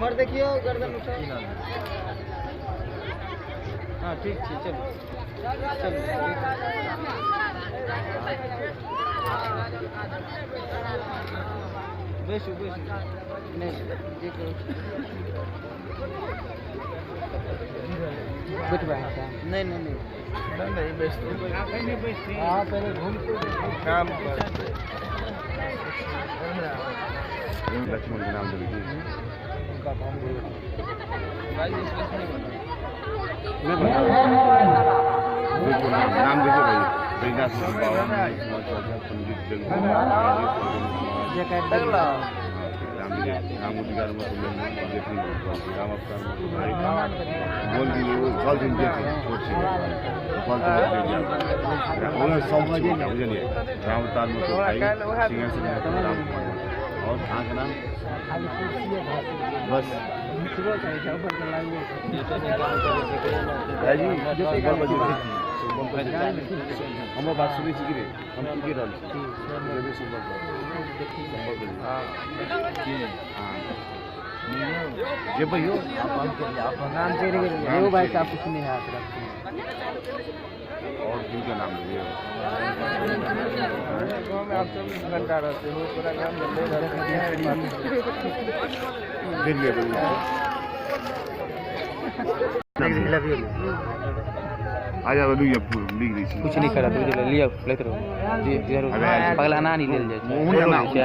इम्हर देखियो गर्दन उठाओ। हाँ ठीक छै, चलू चलू। बैसू बैसू, नहीं जे करू बैठबा। नहीं नहीं नहीं नहीं बैठते। हाँ पहले घूम के काम कर। लक्ष्मण के नाम देली उनका नाम भाई विश्वास नहीं बना। नहीं बना देखो नाम देखो भाई। बैजनाथ बाबा पंडित राम अधिकार राम अवतार बोल दिए फल दिन छोट छै फल बुझलिए। राम अवतार में भाई सिंहासन राम और अहाँके नाम बस भाईजी। हमर बात सुनै छी कि रे? हम की कहि रहल छी? जेबै यौ नाम चढ़ि गेल यौ भाई साहब। कुछ नहीं हाथ रखते और जिनका नाम लिये गाँव में आप 24 घंटा रहते हो, पूरा गाँव में देख लिया। आ जाओ लिख दै छी। कुछ नहीं करत, लिअ लैत रहू। पगला ना नहीं लेल जाइ छै।